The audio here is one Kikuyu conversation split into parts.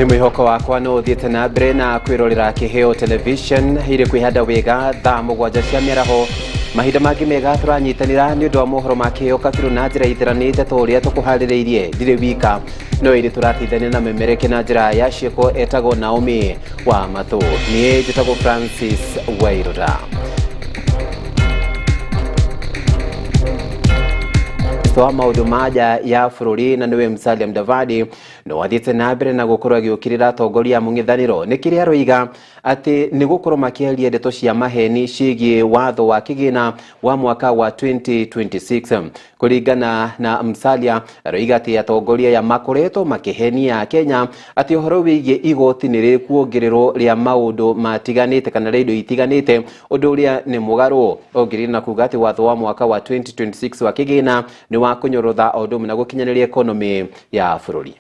Nĩ mwĩhoko wakwa no ũthiĩte na mbere na kwĩrorera Kĩheo Television irĩ kwĩhanda wega thaa 7 cia mĩaraho. Mahinda mangĩ mega tũranyitanĩra nĩ ũndũ wa mohoro ma Kĩheo Kabirũ na njĩra itiranĩte ta ũrĩa tũkũharĩrĩirie. Ndirĩ wika, no ĩrĩ tũrateithania na memereke na njĩra ya ciĩko etagwo Naomi wa Matũ. Niĩ njĩtagwo Francis Wairũra. Wa maũndũ ma nja ya bũrũri na nĩwe Musalia Mudavadi no athiĩte na mbere na gũkorwo agĩũkĩrĩra atongoria a mũng'ethanĩro nĩ kĩrĩa aroiga atĩ nĩ gũkorwo makĩaria ndeto cia maheni ciĩgiĩ watho wa kĩgĩna wa mwaka wa 2026. Kũringana na Musalia, aroiga atĩ atongoria aya makoretwo makĩhenia Kenya atĩ ũhoro wĩgiĩ igoti nĩ rĩkuongererwo rĩa maũndũ matiganĩte kana rĩa indo itiganĩte, ũndũ ũrĩa nĩ mũgarũ. Ongereire na kuga atĩ watho wa mwaka wa 2026 wa kĩgĩna nĩ wa kũnyorotha o ũndũ ũmwe na gũkinyanĩria ekonomy ya bũrũri.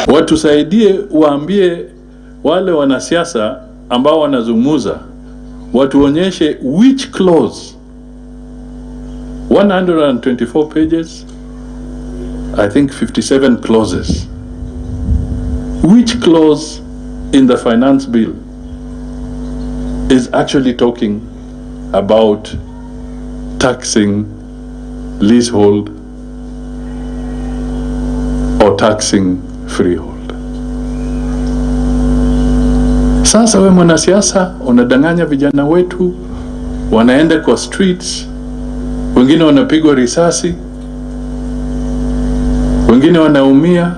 Watusaidie, waambie wale wanasiasa ambao wanazungumza, watuonyeshe which clause. 124 pages, I think 57 clauses. Which clause in the finance bill is actually talking about taxing leasehold or taxing freehold? Sasa we mwanasiasa unadanganya vijana wetu, wanaenda kwa streets, wengine wanapigwa risasi, wengine wanaumia,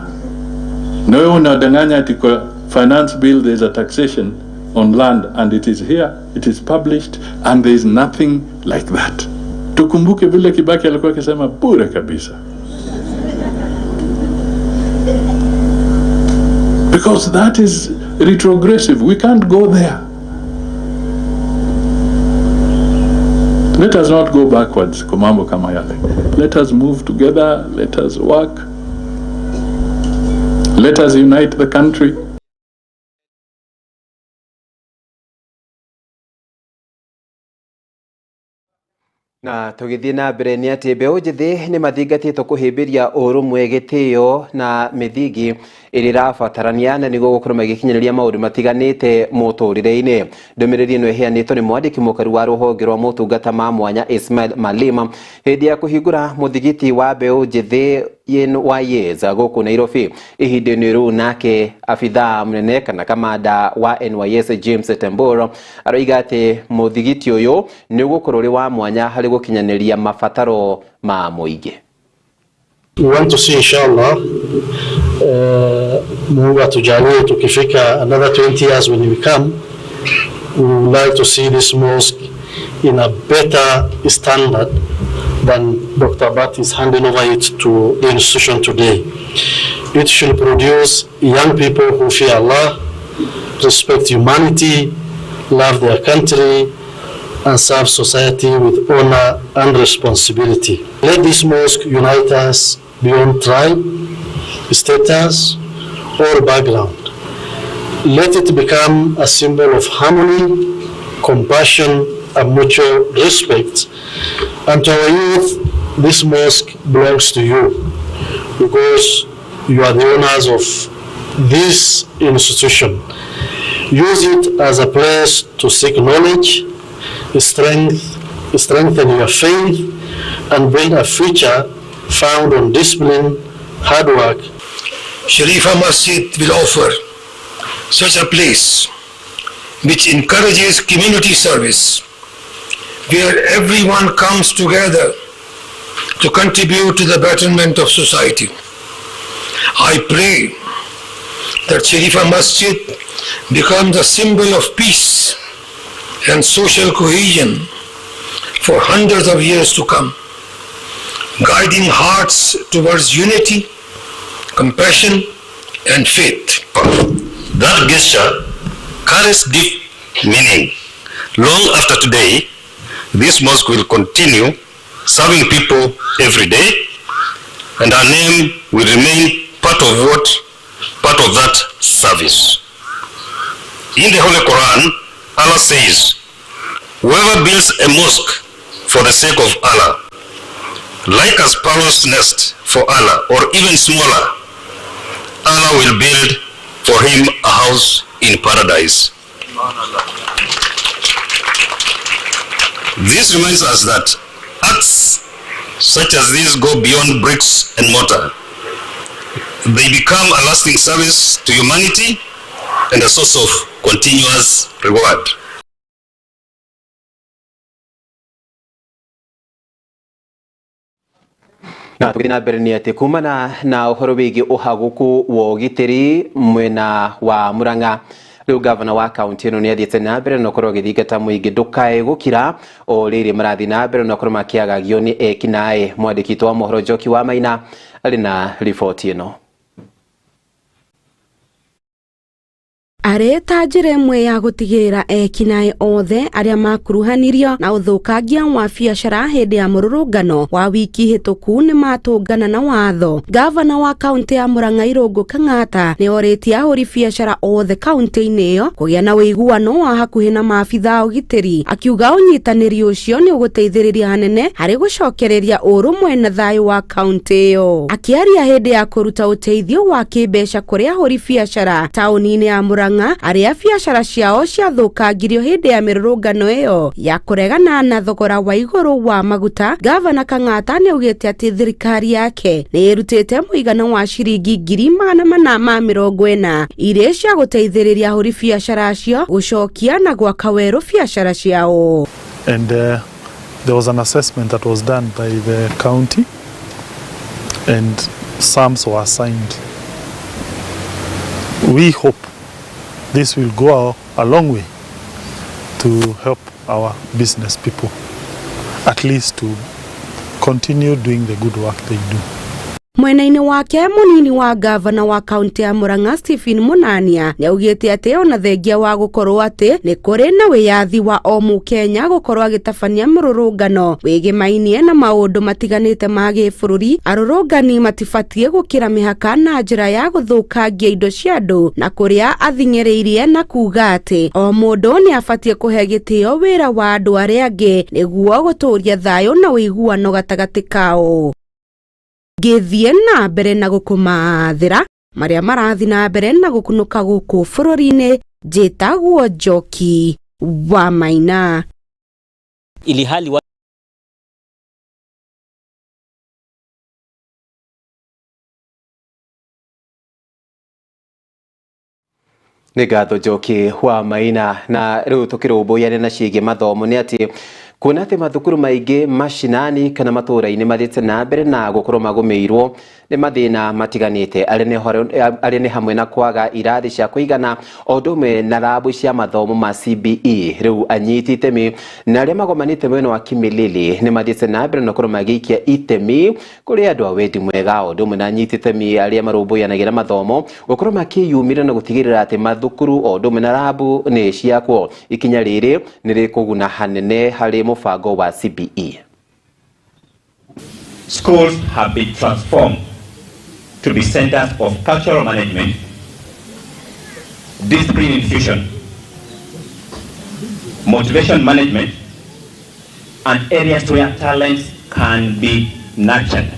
na wewe unadanganya ati kwa finance bill there is a taxation on land, and it is here, it is published, and there is nothing like that. Tukumbuke vile Kibaki alikuwa akisema bure kabisa. Because that is retrogressive. We can't go there. Let us not go backwards kwa mambo kama yale. Let us move together. Let us work. Let us unite the country. Na tũgĩthiĩ na mbere nĩ atĩ mbeũ njĩthĩ nĩ mathingatĩtwo kũhĩmbĩria ũrũmwe, gĩtĩo na mĩthingi ĩrĩa ĩrabatarania na nĩguo gũkorwo magĩkinyanĩria maũndũ matiganĩte mũtũrĩre-inĩ. Ndũmĩrĩri ĩno ĩheanĩtwo nĩ mwandĩki mũkaru wa rũhonge rwa motungata ma mwanya Ismail Malima hĩndĩ ya kũhingũra mũthigiti wa mbeũ njĩthĩ NYS gũkũ Nairobi. Ihinda-inĩ rĩu nake abithaa mũnene kana kamanda wa NYS James Temburo aroiga atĩ mũthigiti ũyũ nĩ ũgũkorwo ũrĩ wa mwanya harĩ gũkinyanĩria mabataro ma mũingĩ. We want to see inshallah, Mungu atujalie tukifika another 20 years when we come, we would like to see this mosque in a better standard than Dr. Bhatt is handing over it to the institution today. It should produce young people who fear Allah, respect humanity, love their country, and serve society with honor and responsibility. Let this mosque unite us beyond tribe, status, or background. Let it become a symbol of harmony, compassion, and mutual respect. And to our youth, this mosque belongs to you because you are the owners of this institution. Use it as a place to seek knowledge, strengthen your faith, and build a future found on discipline, hard work. Sharifa Masjid will offer such a place which encourages community service, where everyone comes together to contribute to the betterment of society. I pray that Sharifa Masjid becomes a symbol of peace and social cohesion for hundreds of years to come, guiding hearts towards unity, compassion, and faith. That gesture carries deep meaning. Long after today, this mosque will continue serving people every day, and our name will remain part of that service. In the Holy Quran, Allah says, whoever builds a mosque for the sake of Allah, like a sparrow's nest for Allah, or even smaller, Allah will build for him a house in paradise. This reminds us that acts such as these go beyond bricks and mortar. They become a lasting service to humanity and a source of continuous reward. Na tũgĩthiĩ na mbere nĩ atĩ kumana na ũhoro wĩgiĩ ũhagũku wa ũgitĩri mwena wa Murang'a, rĩu gavana wa kaunti ĩno nĩ athiĩte na mbere na ũkorwo agĩthingata mũingĩ ndũkae gũkira o rĩrĩ marathiĩ na mbere na ũkorwo makĩagagio nĩ ekinaĩ. Mwandĩki wa mohoro Njoki wa Maina arĩ na riboti ĩno. Arĩ ta njĩra ĩmwe ya gũtigĩrĩra ekinaĩ othe arĩa makuruhanirio na ũthũkangia wa biacara hĩndĩ ya mũrũrũngano wa wiki hĩtũku nĩ matũngana na watho. Gavana wa kaunti ya Murang'a Irũngũ Kang'ata nĩ orĩtie ahũri biacara othe kaunti-inĩ ĩyo kũgĩa na ũiguano wa hakuhĩ na maabitha a ũgitĩri, akiuga ũnyitanĩri ũcio nĩ ũgũteithĩrĩria hanene harĩ gũcokereria ũrũmwe na thayũ wa kaunti ĩyo. Akĩaria hĩndĩ ya kũruta ũteithio wa kĩmbeca kũrĩ ahũri biacara taũni-inĩ ya Murang'a arĩa biacara ciao ciathũkangirio hĩndĩ ya mĩrũrũngano ĩyo ya kũregana na thogora wa igũrũ wa maguta, Gavana Kang'ata nĩ augĩte atĩ thirikari yake nĩ ĩrutĩte mũigana wa ciringi 440,000 iria cia gũteithĩrĩria ahũri biacara acio gũcokia na gwaka werũ biacara ciao. And there was an assessment that was done by the county and sums were assigned. We hope this will go a long way to help our business people, at least to continue doing the good work they do. Mwena-inĩ wake mũnini wa gavana wa kaunti ya Murang'a Stephen Munania nĩ augĩte atĩ ona thengia wa gũkorwo atĩ nĩ kũrĩ na wĩyathi wa o mũkenya gũkorwo agĩtabania mũrũrũngano wĩgĩmainie na maũndũ matiganĩte ma gĩbũrũri, arũrũngani matibatiĩ gũkĩra mĩhaka na njĩra ya gũthũkangia indo cia andũ na kũrĩa athing'ĩrĩirie na kuuga atĩ o mũndũ nĩ abatiĩ kũhe gĩtĩo wĩra wa andũ arĩa angĩ nĩguo gũtũũria thayũ na ũiguano gatagatĩ kao. Ngĩthiĩ na mbere na gũkũmathĩra marĩa marathiĩ na mbere na gũkunũka gũkũ bũrũri-inĩ, njĩtagwo Njoki wa Maina. Ili hali Nĩ ngatho Njoki wa Maina. Na rĩu tũkĩrũmbũyane na ciĩgiĩ mathomo nĩ atĩ kuona atĩ mathukuru maingĩ macinani kana matũũra-inĩ mathiĩte na mbere na gũkorwo magũmĩirwo nĩ mathĩna matiganĩte arĩa nĩ hamwe na kwaga irathi cia kũigana o ũndũ ũmwe na rabu cia mathomo ma CBE. Rĩu anyiti itemi na arĩa magomanĩte mwena wa Kimilili nĩ mathiĩte na mbere na gũkorwo magĩikia itemi kũrĩ andũ a wendi mwega o ũndũ ũmwe na anyiti itemi arĩa marũmbũyanagia mathomo gũkorwo makĩyumĩria na gũtigĩrĩra atĩ mathukuru o ũndũ ũmwe na rabu nĩ ciakwo. Ikinya rĩrĩ nĩ rĩkũguna hanene harĩ mũbango wa CBE. Schools have been transformed to be centers of cultural management, discipline infusion, motivation management, and areas where talents can be nurtured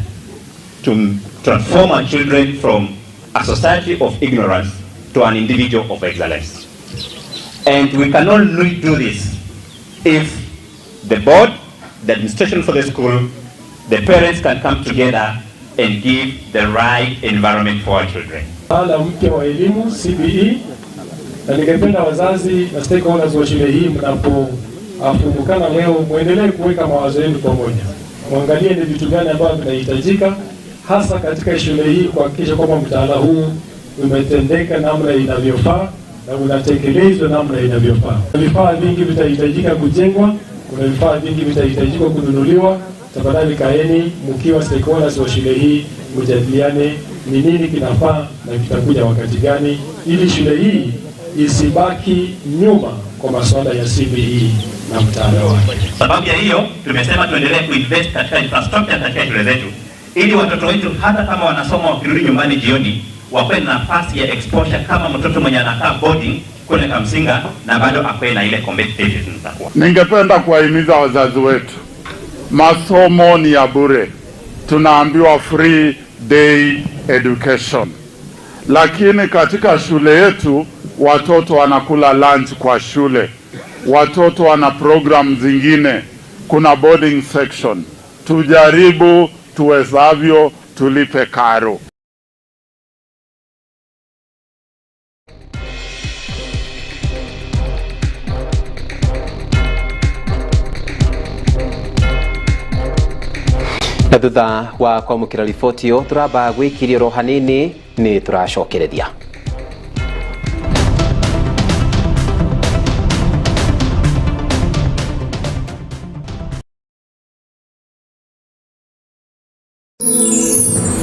to transform our children from a society of ignorance to an individual of excellence. And we can only do this if the board, the administration for the school, the parents can come together and give the right environment for our children. Mtaala mpya wa elimu CBE, na ningependa wazazi na stakeholders wa shule hii mnapoafumukana leo muendelee kuweka mawazo yenu pamoja, muangalie ni vitu gani ambavyo vinahitajika hasa katika shule hii kuhakikisha kwamba mtaala huu umetendeka namna inavyofaa na unatekelezwa namna inavyofaa. Vifaa vingi vitahitajika kujengwa, kuna vifaa vingi vitahitajika kununuliwa. Tafadhali kaeni mkiwa stakeholders wa shule hii mjadiliane ni nini kinafaa na kitakuja wakati gani ili shule hii isibaki nyuma kwa masuala ya CBE na mtaala wake. Sababu ya hiyo tumesema tuendelee kuinvest katika infrastructure katika shule zetu ili watoto wetu hata kama wanasoma wakirudi nyumbani jioni wawe na nafasi ya exposure kama mtoto mwenye anakaa boarding kule Kamsinga na bado akwe na ile competitiveness. Ningependa kuwahimiza wazazi wetu, masomo ni ya bure. Tunaambiwa free day education. Lakini katika shule yetu watoto wanakula lunch kwa shule, watoto wana program zingine, kuna boarding section. Tujaribu tuwezavyo, tulipe karo. Na thutha wa kwamũkĩra riboti ĩyo tũramba gwĩkiria oro hanini nĩ tũracokereria.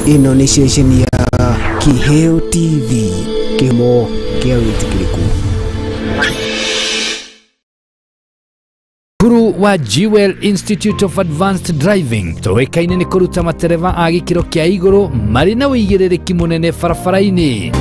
Ĩno nĩ ceceni ya Kiheo TV, kĩhumo kĩa wĩtĩkĩrĩku. Cukuru wa Jewel Institute of Advanced Driving tũĩkaine nĩ kũruta matereba a gĩkĩro kĩa igũrũ marĩ na ũigĩrĩrĩki mũnene barabara-inĩ.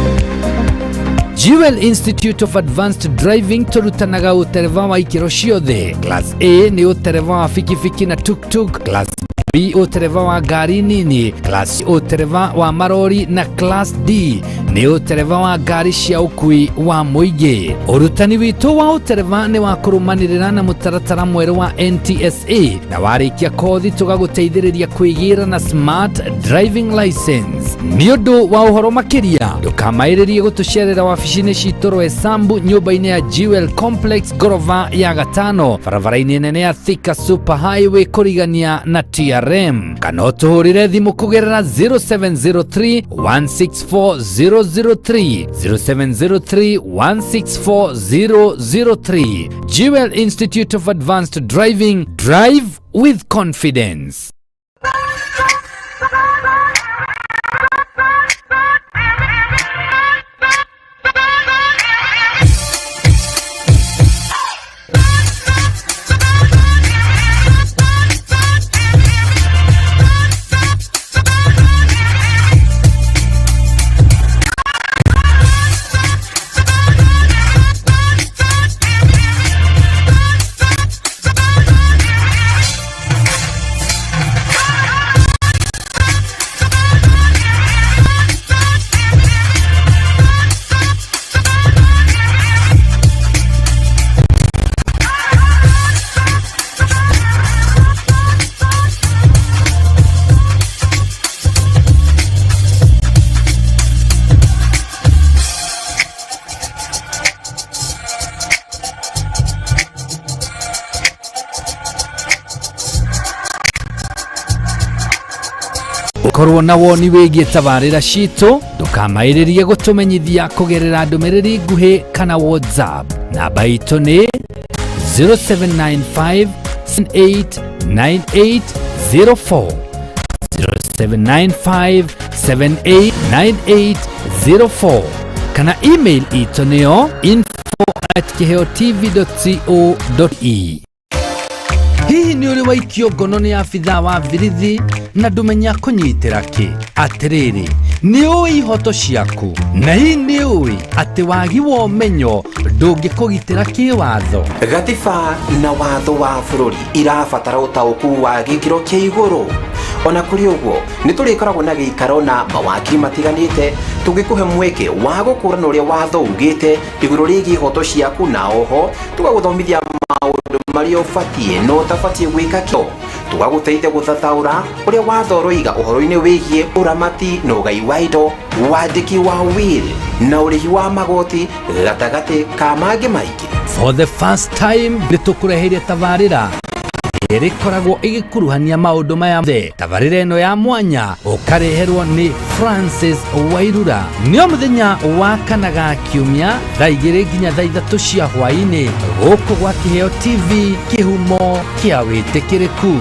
Jewel Institute of Advanced Driving tũrutanaga ũtereba wa ikĩro ciothe. Class A nĩ ũtereba wa bikibiki na tuktuk, Class B ũtereba wa ngari nini, Class C ũtereba wa marori na Class D nĩ ũtereba wa ngari cia ũkui wa mũingĩ. Ũrutani witũ wa ũtereba nĩ wa kũrũmanĩrĩra na mũtaratara mwerũ wa NTSA, na warĩkia kothi tũgagũteithĩrĩria kwĩgĩra na smart driving license. Nĩ ũndũ wa ũhoro makĩria ndũkamaĩrĩrie gũtũcerera wabici-inĩ citũ Roysambu, nyũmba-inĩ ya Jewel Complex, ngorova ya gatano, barabara-inĩ nene ya Thika Super Highway kũrigania na TRM, kana ũtũhũrĩre thimũ kũgerera 0703 164 003, 0703 164 003. Jewel Institute of Advanced Driving, drive with confidence. Ũkorwo na woni wĩgiĩ tabarĩra citũ, ndũkamaĩrĩrie gũtũmenyithia kũgerera ndũmĩrĩri nguhĩ kana WhatsApp. Namba itũ nĩ 0795 789804, 0795 789804, kana email itũ nĩyo info@kiheotv.co.e. Hihi nĩ ũrĩ waikio ngono nĩ abithaa wa birithi na ndũmenya kũnyitĩra kĩ? Atĩrĩrĩ, nĩ ũĩ ihoto ciaku? Na hihi nĩ ũĩ atĩ wagi wa ũmenyo ndũngĩkũgitĩra kĩwatho? Gatiba na watho wa bũrũri irabatara ũtaũku wa gĩkĩro kĩa igũrũ. Ona kũrĩ ũguo nĩ tũrĩkoragwo na gĩikaro na mawakiri matiganĩte tũgĩkũhe mweke wa gũkũrana ũrĩa watho ugĩte igũrũ rĩgiĩ ihoto ciaku, na oho tũgagũthomithia maũndũ marĩa ũbatiĩ na ũtabatiĩ gwĩka kĩo, tũgagũteithia gũthathaũra ũrĩa watho ũroiga ũhoro-inĩ wĩgiĩ ũramati na ũgai wa indo, wandĩki wa will na ũrĩhi wa magoti, gatagatĩ ka mangĩ maingĩ. For the first time nĩ tũkũreheire tabarĩra ĩrĩkoragwo ĩgĩkuruhania maũndũ maya mothe. Tabarĩra ĩno ya mwanya ũkareherwo nĩ Francis Wairura nĩ o mũthenya wa kana ga kiumia thaa 2 nginya thaa 3 cia hwaĩ-inĩ, gũkũ gwa Kĩheo TV, kĩhumo kĩa wĩtĩkĩrĩku.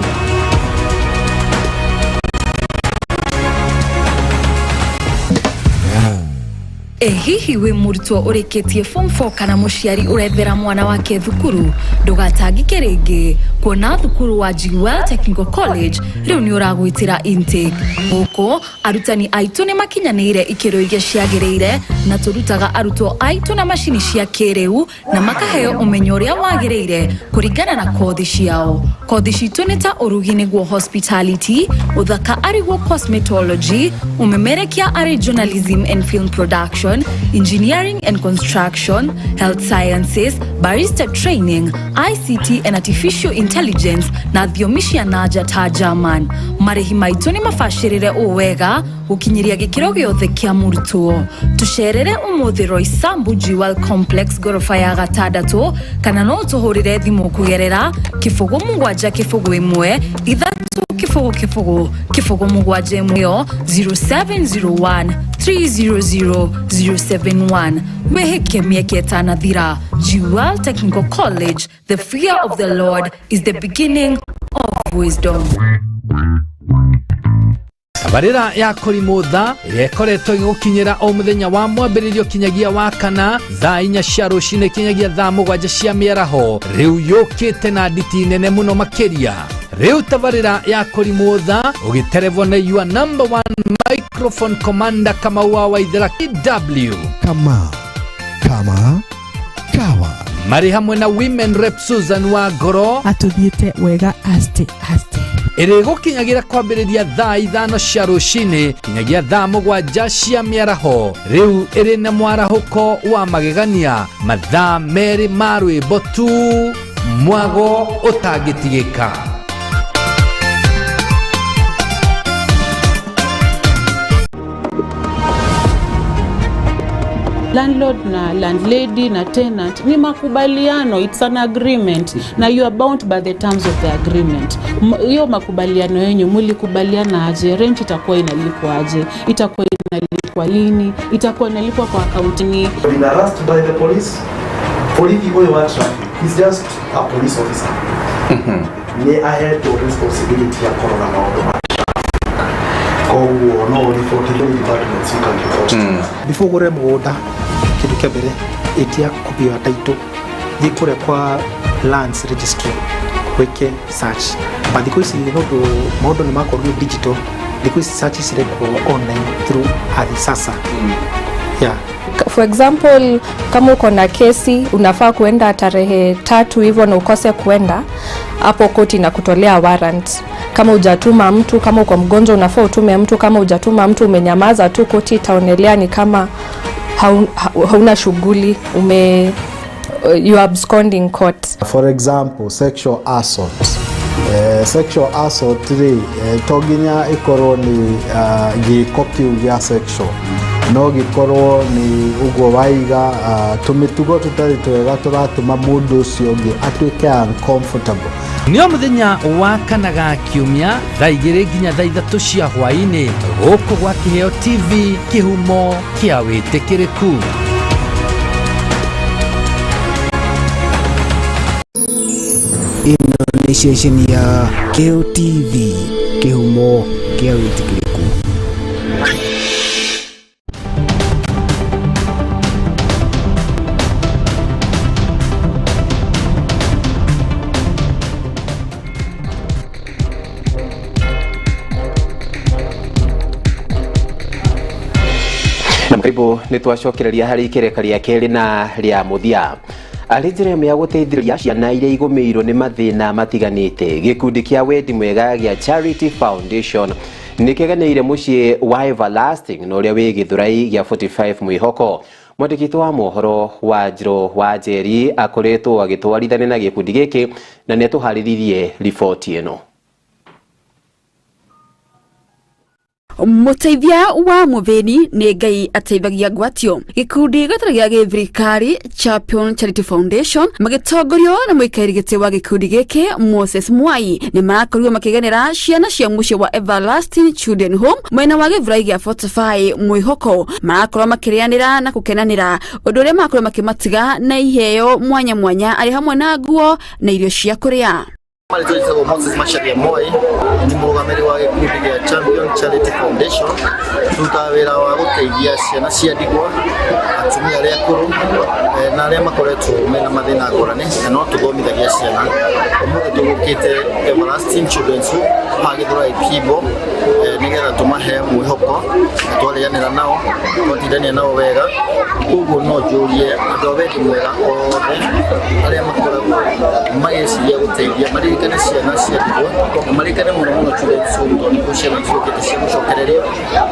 Ĩ hihi wĩ mũrutwo ũrĩkĩtie form 4 kana mũciari ũrethera mwana wake thukuru? Ndũgatangĩke rĩngĩ kuona thukuru wa Jewel Technical College rĩu nĩ ũragwĩtĩra intake. Gũkũ arutani aitũ nĩ makinyanĩire ikĩro iria ciagĩrĩire na tũrutaga arutwo aitũ na macini cia kĩrĩu na makaheo ũmenyo ũrĩa wagĩrĩire kũringana na kothi ciao. Kothi citũ nĩ ta ũrugi nĩguo hospitality, ũthaka arĩguo cosmetology, ũmemerekia arĩ journalism and film production, engineering and construction, health sciences, barista training, ICT and artificial intelligence na thiomi cia nanja ta German. Marĩhi maitũ nĩ mabacĩrĩre ũũ wega gũkinyĩria gĩkĩro gĩothe kĩa mũrutwo. Tũcerere ũmũthĩ Roysambu Jewel Complex ngoroba ya gatandatũ kana no ũtũhũrĩre thimũ kũgerera 0 7 0 1 3 0 0 0 7 1 yo 0701 300 071. Wĩhĩke mĩeke ĩtanathira. Jewel Technical College, the fear of the Lord is the beginning of wisdom. Tabarĩra ya kũrimũ tha ĩrĩa ĩkoretwo ĩgĩgũkinyĩra o mũthenya wa mwambĩrĩrio kinyagia wa kana thaa 4 cia rũcinĩ kinyagia thaa 7 cia mĩaraho rĩu yũkĩte na nditi nene mũno makĩria. Rĩu tabarĩra ya kũrimũ tha ũgĩterevwo nĩ your number one microphone commander Kamau wa Waithera KW. Kama kama kawa. Marĩ hamwe na women rep Susan wa Ngoro atũthiĩte wega aste aste. Ĩrĩgũkinyagĩra kwambĩrĩria thaa 5 cia rũcinĩ kinyagia thaa 7 cia mĩaraho. Rĩu ĩrĩ na mwarahũko wa magegania, mathaa 2 ma rwĩmbo tu, mwago ũtangĩtigĩka. Landlord na landlady na tenant ni makubaliano, it's an agreement na you are bound by the terms of the agreement. Hiyo makubaliano yenyu mulikubaliana aje? Rent itakuwa inalipwa aje? Itakuwa inalipwa lini? Itakuwa inalipwa kwa account ni? Been harassed by the police. Police oyo wa traffic is just a police officer. Ni ahetwo responsibility ya kũrora maũndũ ma traffic. Koguo no report any departments you can report. Before ũgũre mũgũnda, kĩndũ kĩa mbere ĩtia copy ya title, thiĩ kũrĩa kwa lands registry wĩke search. But thikũ ici nĩ ũndũ maũndũ nĩ makorirwo digital, thikũ ici search cirekwo online through Ardhi Sasa. Yeah. For example, kama uko na kesi unafaa kuenda tarehe 3 hivyo na ukose kuenda, hapo koti na kutolea warrant. Kama hujatuma mtu, kama uko mgonjwa unafaa utume mtu, kama hujatuma mtu umenyamaza tu, koti itaonelea ni kama hauna shughuli, you are absconding court. For example, sexual assault. Sexual assault rĩ, to nginya ĩkorwo nĩ gĩko kĩu gĩa sexual, no gĩkorwo nĩ ũguo waiga tũmĩtugo tũtarĩ twega tũratũma mũndũ ũcio ũngĩ atuĩke uncomfortable. Nĩ o mũthenya wa kana ga kiumia thaa 2 nginya thaa 3 cia hwaĩ-inĩ gũkũ gwa Kĩheo TV, kĩhumo kĩa wĩtĩkĩrĩku. Ĩno nĩ ceceni ya Kĩheo TV, kĩhumo kĩa wĩtĩkĩrĩku. Na karibu nĩ twacokereria harĩ ikereka rĩa kerĩ na rĩa mũthia. Arĩ njĩra ĩmwe ya gũteithĩrĩria ciana iria igũmĩirwo nĩ mathĩna matiganĩte, gĩkundi kĩa wendi mwega gĩa Charity Foundation nĩ kĩganĩire mũciĩ wa Everlasting na ũrĩa wĩ Gĩthũrai gĩa 45 Mwĩhoko. Mwandĩki wa mohoro wa Njiro wa Njeri akoretwo agĩtwarithania na gĩkundi gĩkĩ na nĩ atũharĩrĩirie riboti ĩno. Mũteithia wa mũthĩni nĩ Ngai ateithagia ngwatio. Gĩkundi gĩtarĩ gĩa gĩthirikari Champion Charity Foundation magĩtongorio na mũikarĩri gĩtĩ wa gĩkundi gĩkĩ Moses Mwai nĩ marakorirwo makĩgenera ciana cia mũciĩ wa Everlasting Children Home mwena wa Gĩthũrai gĩa 45 Mwĩhoko. Marakorwo makĩrĩanĩra na gũkenanĩra, ũndũ ũrĩa marakorwo makĩmatiga na iheo mwanya mwanya arĩ hamwe na nguo na irio cia kũrĩa. Marĩtwa njĩtagwo Moses Macharia Moi, nĩ mũrũgamĩrĩri wa gĩkundi gĩa Champion Charity Foundation. Tũrutaga wĩra wa gũteithia ciana cia ndigwa, atumia arĩa akũrũ na arĩa makoretwo mena mathĩna ngũrani, na no tũthomithagia ciana. Ũmũthĩ tũgũkĩte Everlasting Children's Home haha Gĩthũrai Kimbo, nĩgetha tũmahe mwĩhoko, na twarĩanĩra nao, twatindania nao wega. Koguo no njũrie andũ a wendi mwega othe arĩa makoragwo magĩciria gũteithia maririkane ciana cia ndigwa, na maririkane mũno mũno Children's Home, tondũ nĩkuo ciana ciũkĩte cia gũcokererio.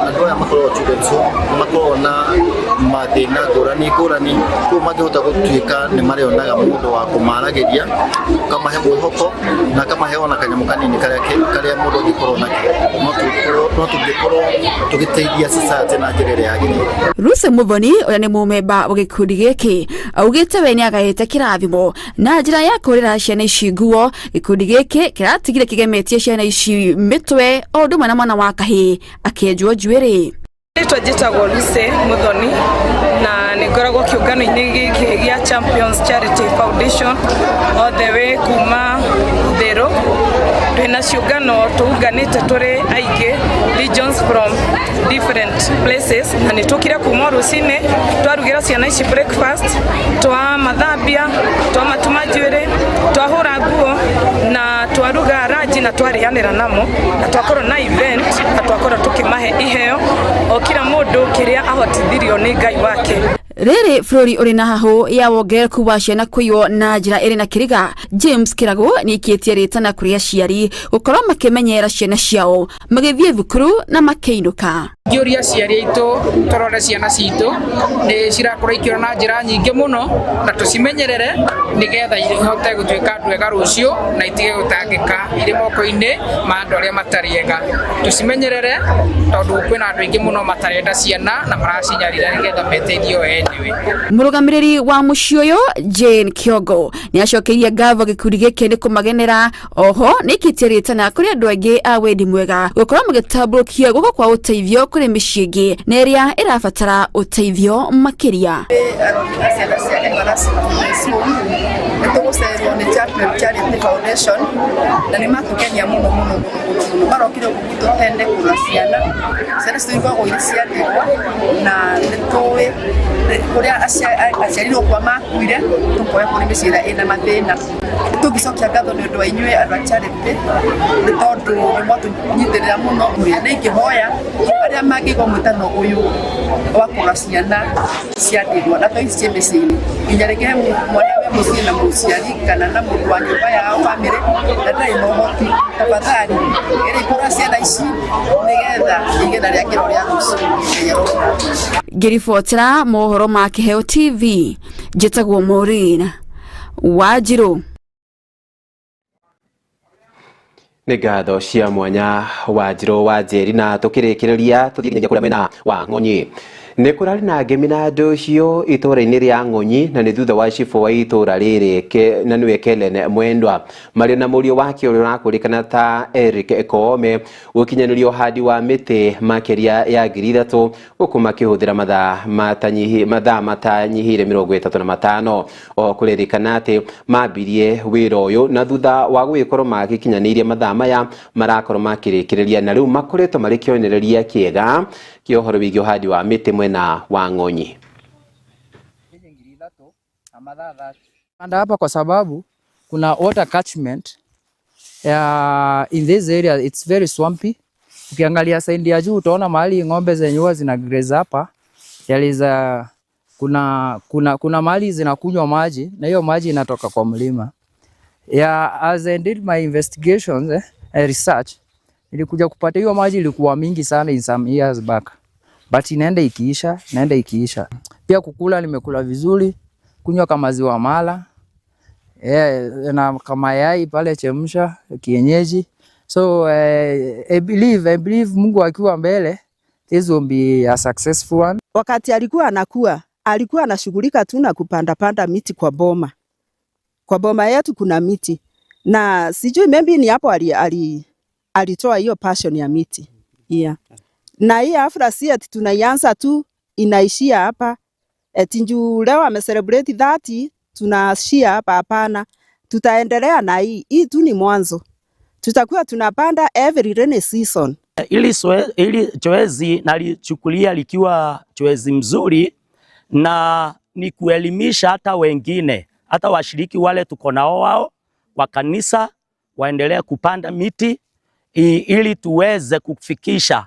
Andũ aya makoragwo Children's Home nĩ makoragwo na mathĩna ngũrani ngũrani, koguo mangĩhota gũtuĩka nĩ marĩonaga mũndũ wa kũmaragĩria, kamahe mwĩhoko na kamahe ona kanyamũ kanini karĩa mũndũ angĩkorwo nakĩo, no tũngĩkorwo tũgĩteithia society na njĩra ĩrĩa yagĩrĩire. Lucy Muthoni ũrĩa nĩ mũmemba wa gĩkundi gĩkĩ augĩte we nĩagaĩte kĩrathimo na njĩra ya kũrĩra ciana ici nguo. Gĩkundi gĩkĩ kĩratigire kĩgemetie ciana ici mĩtwe o ũndũ ũmwe na mwana wa kahĩĩ akĩenjwo njuĩrĩ. Rĩtwa njĩtagwo Lucy Muthoni na nĩ ngoragwo kĩũngano-inĩ gĩkĩ gĩa Champions Charity Foundation all the way kuma Thĩrũ. Twĩna ciũngano tũunganĩte tũrĩ aingĩ, regions from different places, na nĩ tũkire kuma rũcinĩ twarugĩra ciana ici breakfast, twamathambia, twamatuma njuĩrĩ, twahũra nguo na twaruga ranji na twarĩanĩra namo, na twakorwo na event na twakorwo tũkĩmahe iheo o kila mũndũ kĩrĩa ahotithirio nĩ Ngai wake. Rĩrĩ bũrũri ũrĩ na hahũ ya wongerereku wa ciana kũiywo na njĩra ĩrĩ na kĩriga, James Kĩragũ nĩaikĩtie rĩtana kũrĩ aciari gũkorwo makĩmenyerera ciana ciao magĩthiĩ thukuru na makĩinũka. Ngĩũria aciari aitũ tũrore ciana citũ nĩ cirakorwo ikĩũra na njĩra nyingĩ mũno, na tũcimenyerere nĩgetha ihote gũtuĩka andũ ega rũciũ na itige gũtangĩka irĩ moko-inĩ ma andũ arĩa matarĩ ega. Tũcimenyerere tondũ kwĩna andũ aingĩ mũno matarenda ciana na maracinyarira nĩgetha meteithie o enyewe. Mũrũgamĩrĩri wa mũciĩ ũyũ Jane Kĩongo nĩacokeirie ngatho gĩkundi gĩkĩ nĩ kũmagenera. Oho nĩaikĩtie rĩtana kũrĩ andũ aingĩ a wendi mwega gũkorwo magĩtambũrũkia guoko kwa ũteithio kũrĩ mĩciĩ ĩngĩ na ĩrĩa ĩrabatara ũteithio makĩria. Ciana cia Everlasting Home nĩ tũgũcererwo nĩ Champion Charity Foundation na nĩ matũkenia mũno mũno mũno mũno mũno. Marokire gũkũ gwitũ tene kũrora ciana, ciana citũ ikoragwo irĩ cia ndigwa na nĩ tũĩ kũrĩa aciari gũkua makuire, tũkoya kũrĩ mĩciĩ ĩrĩa ĩna mathĩna. Tũngĩcokia ngatho nĩ ũndũ wa inyuĩ andũ a charity nĩ tondũ nĩ mwatũnyitĩrĩra mũno. Nĩ ingĩhoya arĩa mangĩigua mwĩtano ũyũ wa kũrora ciana cia ndigwa na to ici ciĩ mĩciĩ-inĩ, nginya rĩngĩ he mwana we mũciĩ na mũciari kana na mũndũ wa nyũmba yao family na ndarĩ na ũhoti, tafadhali geria kũrora ciana ici nĩgetha igĩe na rĩakĩro rĩa rũciũ. Ngĩribotera mohoro ma Kĩheo TV, njĩtagwo Maureen Wanjirũ. Nĩ ngatho cia mwanya Wanjirũ wa Njeri, na tũkĩrĩkĩrĩria tũthiĩ nginyagia kũrĩa mwena wa Ng'onyi. Nĩ kũrarĩ na ngemi na ndũhiũ itũũra-inĩ rĩa Ng'onyi, na nĩ thutha wa cibũ wa itũũra rĩrĩ na nĩwe Kellen Mwendwa marĩ na mũriũ wake ũrĩa ũrakũrĩkana ta Eric Koome gũkinyanĩria ũhandi wa mĩtĩ makĩria ya 3,000 gũkũ makĩhũthĩra mathaa matanyihĩire 35. O kũrĩrĩkana atĩ mambirie wĩra ũyũ na thutha wa gũgĩkorwo magĩkinyanĩirie mathaa maya marakorwo makĩrĩkĩrĩria, na rĩu makoretwo marĩ kĩonereria kĩega kĩa ũhoro wĩgiĩ ũhandi wa mĩtĩ mwena wa Ng'onyi. Panda hapa kwa sababu kuna water catchment ya in this area, it's very swampy. Ukiangalia side ya juu utaona mahali ng'ombe zenye huwa zina graze hapa. There is a, kuna mahali zinakunywa maji na hiyo maji inatoka kwa mlima. Yeah, as I did my investigations, research, nilikuja kupata hiyo maji ilikuwa mingi sana in some years back. But inaenda ikiisha, inaenda ikiisha. Pia kukula nimekula vizuri, kunywa kama maziwa mala, na kama yai pale chemsha kienyeji. So I believe Mungu akiwa mbele, this will be a successful one. Wakati alikuwa anakuwa, alikuwa anashughulika tu na kupanda panda miti kwa boma. Kwa boma yetu kuna miti. Na sijui maybe ni hapo alitoa hiyo passion ya miti. Yeah. Na hii hafla si ati tunaianza tu inaishia hapa. Eti njuu leo ame celebrate 30 tunaishia hapa, hapana. Tutaendelea na hii. Hii tu ni mwanzo. Tutakuwa tunapanda every rainy season. Ili zoezi nalichukulia likiwa zoezi mzuri na ni kuelimisha hata wengine, hata washiriki wale tuko nao wao wa kanisa waendelee kupanda miti ili tuweze kufikisha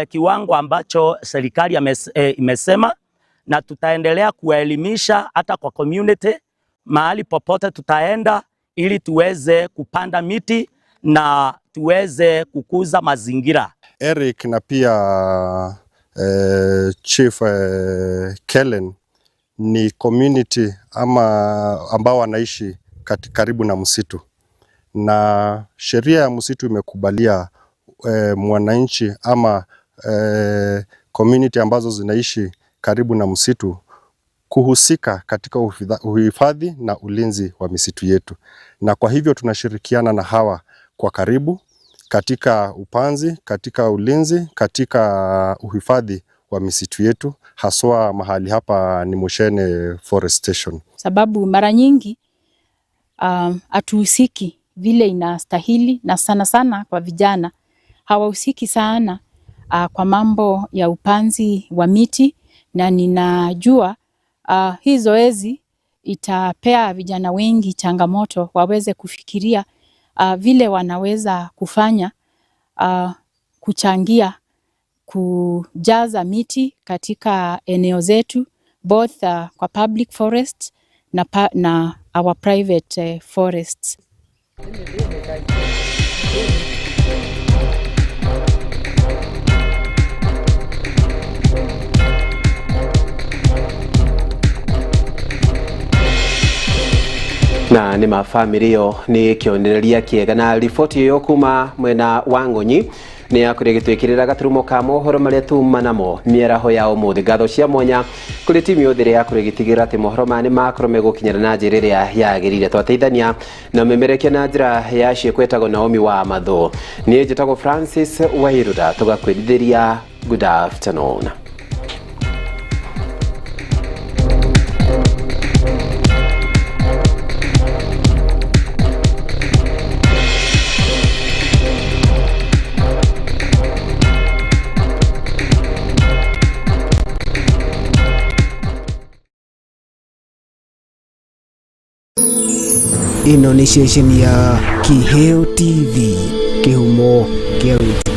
kiwango ambacho serikali imesema, na tutaendelea kuwaelimisha hata kwa community mahali popote tutaenda, ili tuweze kupanda miti na tuweze kukuza mazingira. Eric na pia Chief Kellen ni community ama ambao wanaishi karibu na msitu, na sheria ya msitu imekubalia mwananchi ama community ambazo zinaishi karibu na msitu kuhusika katika uhifadhi na ulinzi wa misitu yetu, na kwa hivyo tunashirikiana na hawa kwa karibu katika upanzi, katika ulinzi, katika uhifadhi wa misitu yetu, haswa mahali hapa ni Mushene Forest Station. Sababu mara nyingi hatuhusiki vile inastahili, na sana sana kwa vijana hawahusiki sana kwa mambo ya upanzi wa miti, na ninajua hii zoezi itapea vijana wengi changamoto waweze kufikiria vile wanaweza kufanya kuchangia kujaza miti katika eneo zetu both kwa public forest na our private forests. Na nĩ ma bamĩrĩ ĩyo nĩ kĩonereria kĩega, na riboti ĩyo kuma mwena wa Ng'onyi nĩ yakorwo ĩgĩtwĩkĩrĩra gaturumo ka mohoro marĩa tuma namo mĩaraho ya ũmũthĩ. Ngatho cia mwanya kũrĩ timu yothe ĩrĩa yakorwo ĩgĩtigĩrĩra atĩ mohoro maya nĩ makorwo megũkinyĩra na njĩra ĩrĩa yagĩrĩire. Twateithania na memerekia na njĩra ya ciĩko ĩtagwo Naomi wa Mathũ. Niĩ njĩtagwo Francis Wairura, tũgakwĩrithĩria good afternoon. Ĩno nĩ ceceni ya Kiheo TV, kĩhumo kĩa wĩtĩkĩrĩku.